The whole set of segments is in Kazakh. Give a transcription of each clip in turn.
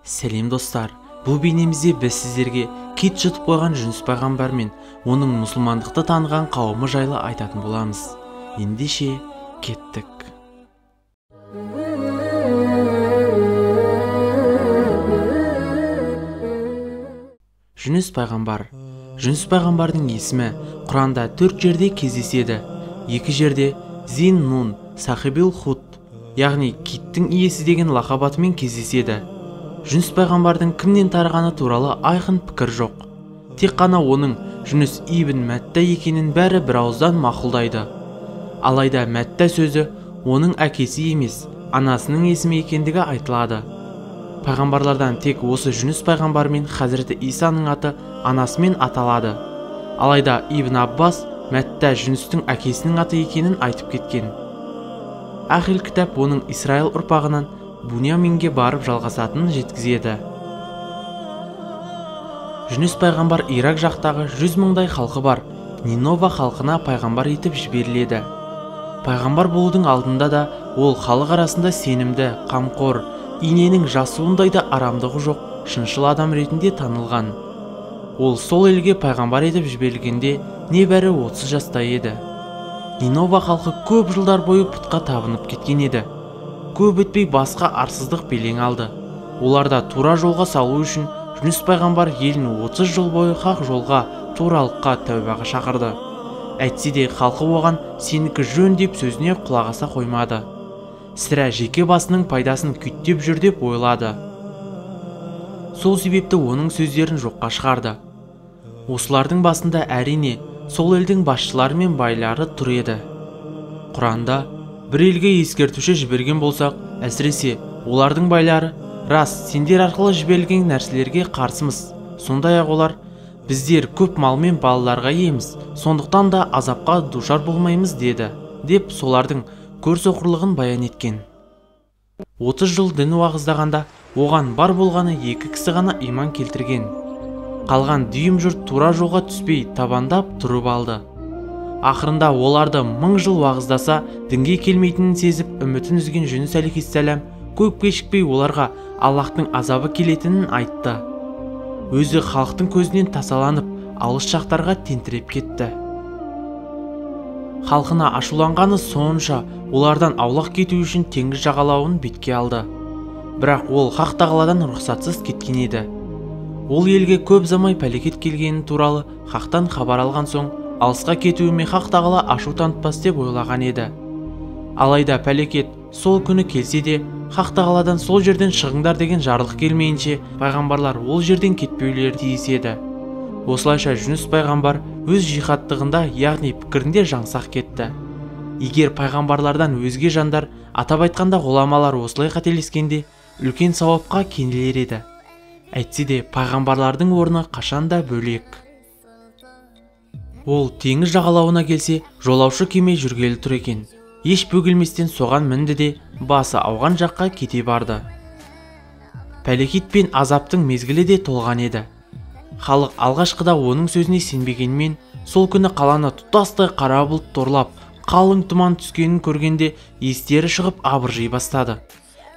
Сәлем достар, бұл бейнемізде біз сіздерге кит жұтып қойған Жүніс пайғамбар мен оның мұсылмандықты таныған қауымы жайлы айтатын боламыз. Ендеше кеттік. Жүніс пайғамбар. Жүніс пайғамбардың есімі Құранда 4 жерде кездеседі. 2 жерде Зин Нун, Сахибил Худ, яғни киттің иесі деген лақап атымен кездеседі. Жүніс пайғамбардың кімнен тарағаны туралы айқын пікір жоқ. Тек қана оның Жүніс ибн Мәтта екенін бәрі бір ауыздан мақұлдайды. Алайда Мәтта сөзі оның әкесі емес, анасының есімі екендігі айтылады. Пайғамбарлардан тек осы Жүніс пайғамбар мен Хазіреті Исаның аты анасымен аталады. Алайда Ибн Аббас Мәтта Жүністің әкесінің аты екенін айтып кеткен. Ахил кітап оның Исраил ұрпағынан Буньяминге барып жалғасатынын жеткізеді. Жүніс пайғамбар Ирак жақтағы 100 мыңдай халқы бар Нинова халқына пайғамбар етіп жіберіледі. Пайғамбар болудың алдында да ол халық арасында сенімді, қамқор, иненің жасуындай да арамдығы жоқ, шыншыл адам ретінде танылған. Ол сол елге пайғамбар етіп жіберілгенде небәрі 30 жаста еді. Нинова халқы көп жылдар бойы пұтқа табынып кеткен еді. Көп өтпей басқа арсыздық белең алды. Оларда тура жолға салу үшін Жүніс пайғамбар елін 30 жыл бойы хақ жолға, туралыққа, тәубаға шақырды. Әйтсе де халқы оған сенікі жөн деп сөзіне құлақ аса қоймады. Сірә жеке басының пайдасын күйттеп жүр деп ойлады. Сол себепті оның сөздерін жоққа шығарды. Осылардың басында әрине сол елдің басшылары мен байлары тұр еді. Құранда бір елге ескертуші жіберген болсақ, әсіресе олардың байлары, рас, сендер арқылы жіберілген нәрселерге қарсымыз. Сондай-ақ олар, біздер көп мал мен балаларға иеміз, сондықтан да азапқа душар болмаймыз деді, деп солардың көрсоқырлығын баян еткен. 30 жыл дін уағыздағанда оған бар болғаны 2 кісі ғана иман келтірген. Қалған дүйім жұрт тура жолға түспей табандап тұрып алды. Ақырында оларды 1000 жыл уағыздаса дінге келмейтінін сезіп үмітін үзген Жүніс алейхиссалам көп кешікпей оларға Аллаһтың азабы келетінін айтты. Өзі халықтың көзінен тасаланып алыс жақтарға тентіреп кетті. Халқына ашуланғаны сонша олардан аулақ кету үшін теңіз жағалауын бетке алды. Бірақ ол Хақ тағаладан рұқсатсыз кеткен еді. Ол елге көп замай пәлекет келгені туралы Хақтан хабар алған соң алысқа кетуіме Хақ тағала ашу танытпас деп ойлаған еді. Алайда пәлекет сол күні келсе де Хақ тағаладан сол жерден шығыңдар деген жарлық келмейінше пайғамбарлар ол жерден кетпеулері тиіс еді. Осылайша Жүніс пайғамбар өз жихадтығында, яғни пікірінде жаңсақ кетті. Егер пайғамбарлардан өзге жандар, атап айтқанда ғұламалар осылай қателескенде үлкен сауапқа кенелер еді. Әйтсе де пайғамбарлардың орны қашанда бөлек. Ол теңіз жағалауына келсе, жолаушы кеме жүргелі тұр екен. Еш бөгелместен соған мінді де басы ауған жаққа кете барды. Пәлекет пен азаптың мезгілі де толған еді. Халық алғашқыда оның сөзіне сенбегенмен, сол күні қаланы тұтастай қара бұлт торлап, қалың тұман түскенін көргенде естері шығып абыржи бастады.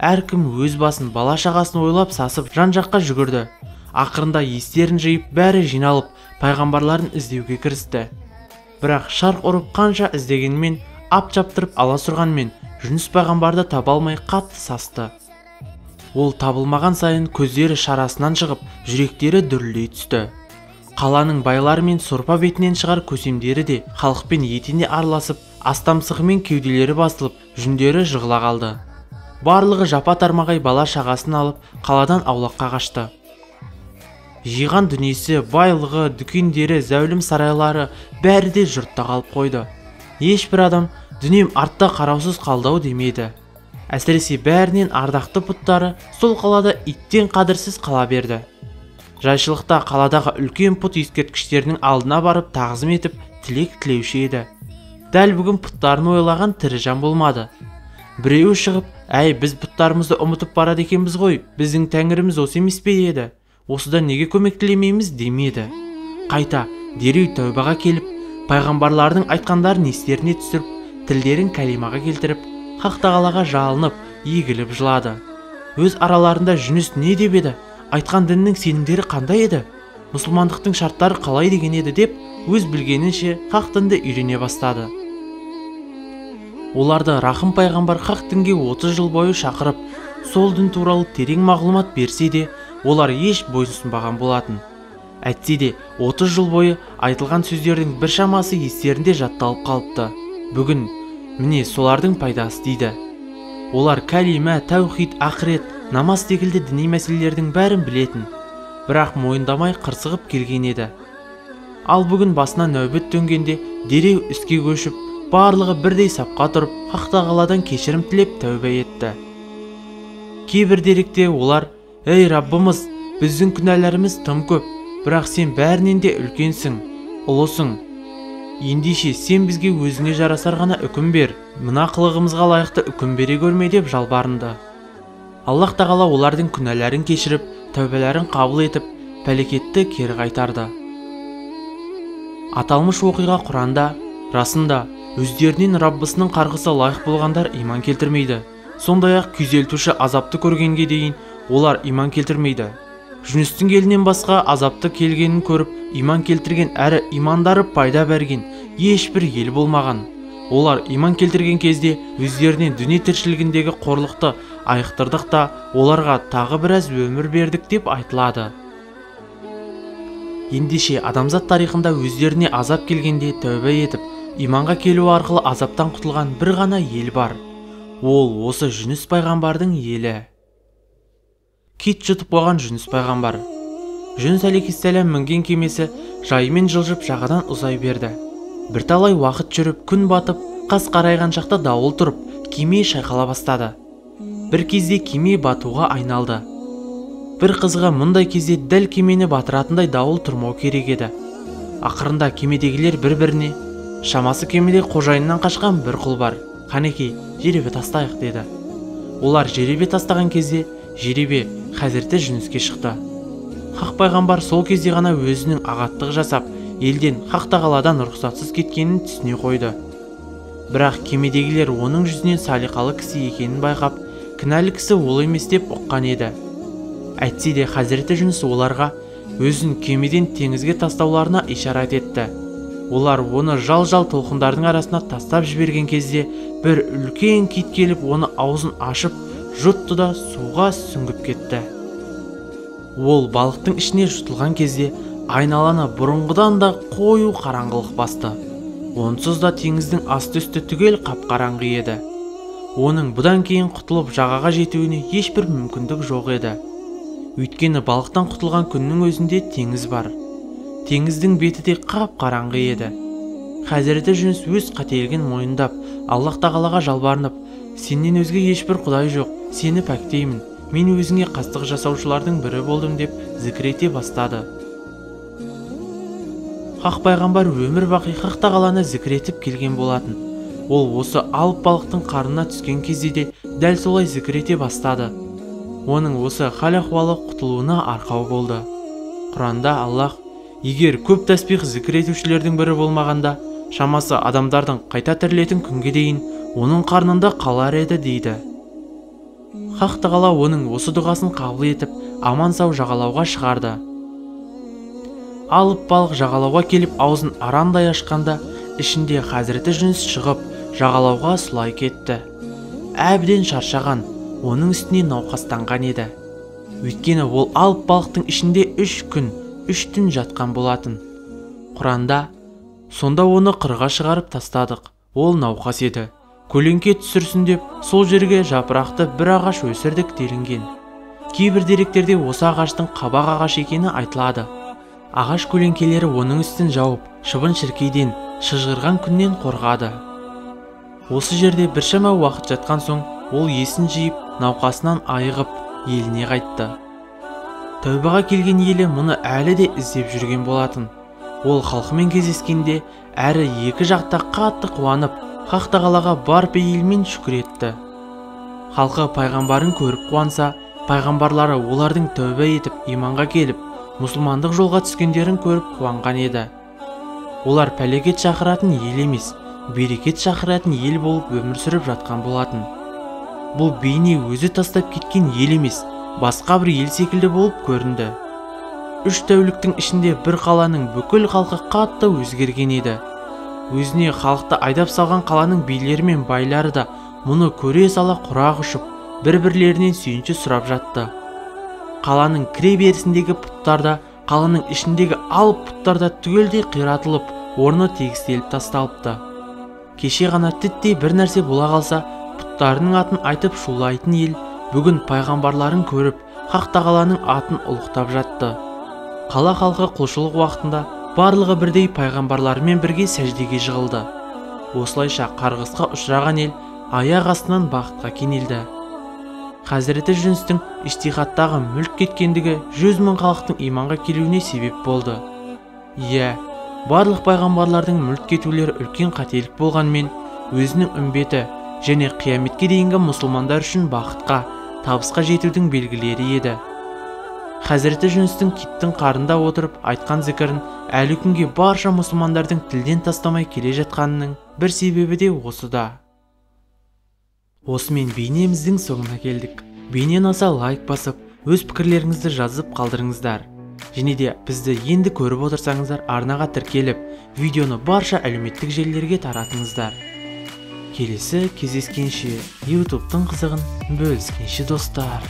Әркім өз басын, бала шағасын ойлап сасып жан-жаққа жүгірді. Ақырында естерін жиып, бәрі жиналып, пайғамбарларын іздеуге кірісті. Бірақ шарқ ұрып қанша іздегенмен, ап чаптырып аласұрғанмен Жүніс пайғамбарды таба алмай қатты састы. Ол табылмаған сайын көздері шарасынан шығып, жүректері дүрілдей түсті. Қаланың байлары мен сорпа бетінен шығар көсемдері де халықпен етене араласып, астамсығымен кеуделері басылып, жүндері жығыла қалды. Барлығы жапа тармағай бала шағасын алып, қаладан аулаққа қашты. Жиған дүниесі, байлығы, дүкендері, зәулім сарайлары бәрі де жұртта қалып қойды. Ешбір адам дүнием артта қараусыз қалды-ау демеді. Әсіресе бәрінен ардақты бұттары сол қалада иттен қадірсіз қала берді. Жайшылықта қаладағы үлкен пұт ескерткіштерінің алдына барып тағзым етіп тілек тілеуші еді. Дәл бүгін пұттарын ойлаған тірі жан болмады. Біреуі шығып, әй, біз бұттарымызды ұмытып барады екенбіз ғой, біздің тәңіріміз осы емес пе еді? Осыдан неге көмек тілемейміз демеді. Қайта дереу тәубаға келіп, пайғамбарлардың айтқандарын естеріне түсіріп, тілдерін кәлимаға келтіріп, Хақ тағалаға жалынып, егіліп жылады. Өз араларында Жүніс не деп еді, айтқан діннің сенімдері қандай еді, мұсылмандықтың шарттары қалай деген еді деп өз білгенінше хақ дінді үйрене бастады. Оларды Рахым пайғамбар хақ дінге 30 жыл бойы шақырып, сол дін туралы терең мағлұмат берсе де, олар еш бойұсынбаған болатын. Әйтсе де 30 жыл бойы айтылған сөздердің біршамасы естерінде жатталып қалыпты. Бүгін міне солардың пайдасы дейді. Олар кәлима, тәухид, ақырет, намаз секілді діни мәселелердің бәрін білетін, бірақ мойындамай қырсығып келген еді. Ал бүгін басына нәубет төнгенде дереу іске көшіп, барлығы бірдей сапқа тұрып, Хақ тағаладан кешірім тілеп тәубе етті. Кейбір деректе олар: «Ей Раббымыз, біздің күнәларымыз тым көп, бірақ сен бәрінен де үлкенсің, ұлысың. Ендеше сен бізге өзіңе жарасар ғана үкім бер, мына қылығымызға лайықты үкім бере көрме» деп жалбарынды. Аллах тағала олардың күнәларын кешіріп, тәубелерін қабыл етіп, пәлекетті кері қайтарды. Аталмыш оқиға Құранда: расында өздерінен Раббысының қарғысы лайық болғандар иман келтірмейді. Сондай-ақ күйзелтуші азапты көргенге дейін олар иман келтірмейді. Жүністің елінен басқа азапты келгенін көріп иман келтірген әрі имандары пайда берген ешбір ел болмаған. Олар иман келтірген кезде өздерінен дүние тіршілігіндегі қорлықты айықтырдық та, оларға тағы біраз өмір бердік деп айтылады. Ендеше адамзат тарихында өздеріне азап келгенде тәубе етіп, иманға келу арқылы азаптан құтылған бір ғана ел бар. Ол осы Жүніс пайғамбардың елі. Кит жұтып қойған Жүніс пайғамбар. Жүніс алейхиссалам мінген кемесі жайымен жылжып жағадан ұзай берді. Бірталай уақыт жүріп, күн батып, қас қарайған шақта дауыл тұрып, кеме шайқала бастады. Бір кезде кеме батуға айналды. Бір қызығы, мұндай кезде дәл кемені батыратындай дауыл тұрмау керек еді. Ақырында кемедегілер бір-біріне: «Шамасы кемеде қожайыннан қашқан бір құл бар, қанекей, жеребе тастайық» деді. Олар жеребе тастаған кезде жеребе Хазіреті Жүніске шықты. Хақ пайғамбар сол кезде ғана өзінің ағаттық жасап, елден Хақ тағаладан рұқсатсыз кеткенін түсіне қойды. Бірақ кемедегілер оның жүзінен салиқалы кісі екенін байқап, кінәлі кісі ол емес деп ұққан еді. Әйтсе де Хазіреті Жүніс оларға өзін кемеден теңізге тастауларына ишарат етті. Олар оны жал-жал толқындардың арасына тастап жіберген кезде бір үлкен кит келіп оны аузын ашып жұтты да суға сүңгіп кетті. Ол балықтың ішіне жұтылған кезде айналаны бұрынғыдан да қою қараңғылық басты. Онсыз да теңіздің асты-үсті түгел қап-қараңғы еді. Оның бұдан кейін құтылып жағаға жетуіне ешбір мүмкіндік жоқ еді. Өйткені балықтан құтылған күннің өзінде теңіз бар. Теңіздің беті де қап-қараңғы еді. Хазіреті Жүніс өз қателігін мойындап, Аллах тағалаға жалбарынып: «Сенен өзге ешбір құдай жоқ, сені пәктеймін, мен өзіңе қастық жасаушылардың бірі болдым» деп зікір ете бастады. Хақ пайғамбар өмір бақи Хақ тағаланы зікір етіп келген болатын. Ол осы алып балықтың қарнына түскен кезде де дәл солай зікір ете бастады. Оның осы хал-ахуалы құтылуына арқау болды. Құранда Аллах: «Егер көп тәсбих зікір етушілердің бірі болмағанда, шамасы адамдардың қайта тірілетін күнге дейін оның қарнында қалар еді» дейді. Хақ тағала оның осы дұғасын қабыл етіп, аман-сау жағалауға шығарды. Алып балық жағалауға келіп аузын арандай ашқанда, ішінде Хазіреті Жүніс шығып, жағалауға сұлай кетті. Әбден шаршаған, оның үстіне науқастанған еді. Өйткені ол алып балықтың ішінде 3 күн, 3 түн жатқан болатын. Құранда: «Сонда оны қырға шығарып тастадық, ол науқас еді. Көлеңке түсірсін деп сол жерге жапырақты бір ағаш өсірдік» делінген. Кейбір деректерде осы ағаштың қабақ ағаш екені айтылады. Ағаш көлеңкелері оның үстін жауып, шыбын-шіркейден, шыжғырған күннен қорғады. Осы жерде біршама уақыт жатқан соң, ол есін жиып, науқасынан айығып, еліне қайтты. Тәубаға келген елі мұны әлі де іздеп жүрген болатын. Ол халқымен кездескенде әрі екі жақта қатты қуанып, Хақ тағалаға бар пейілмен шүкір етті. Халқы пайғамбарын көріп қуанса, пайғамбарлары олардың тәубе етіп, иманға келіп, мұсылмандық жолға түскендерін көріп қуанған еді. Олар пәлекет шақыратын ел емес, берекет шақыратын ел болып өмір сүріп жатқан болатын. Бұл бейне өзі тастап кеткен ел емес, басқа бір ел секілді болып көрінді. 3 тәуліктің ішінде бір қаланың бүкіл халқы қатты өзгерген еді. Өзіне халықты айдап салған қаланың билері мен байлары да мұны көре сала құрақ ұшып, бір-бірлерінен сүйінші сұрап жатты. Қаланың кіре берісіндегі бұттар да, қаланың ішіндегі алып бұттар да түгелдей қиратылып, орны тегістеліп тасталыпты. Кеше ғана тіттей бір нәрсе бола қалса, бұттарының атын айтып шулайтын ел бүгін пайғамбарларын көріп, Хақ тағаланың атын ұлықтап жатты. Қала халқы құлшылық уақытында барлығы бірдей пайғамбарларымен бірге сәждеге жығылды. Осылайша қарғысқа ұшыраған ел аяқ астынан бақытқа кенелді. Хазіреті Жүністің іштихаттағы мүлт кеткендігі 100 мың халықтың иманға келуіне себеп болды. Иә, барлық пайғамбарлардың мүлт кетулері үлкен қателік болғанмен, өзінің үмбеті және қияметке дейінгі мұсылмандар үшін бақытқа, табысқа жетудің белгілері еді. Хазіреті Жүністің киттің қарында отырып айтқан зікірін әлі күнге барша мұсылмандардың тілден тастамай келе жатқанының бір себебі де осыда. Осымен бейнеміздің соңына келдік. Бейне ұнаса лайк басып, өз пікірлеріңізді жазып қалдырыңыздар. Және де бізді енді көріп отырсаңыздар, арнаға тіркеліп, видеоны барша әлеуметтік желілерге таратыңыздар. Келесі кездескенше, YouTube'тың қызығын бөліскенше достар.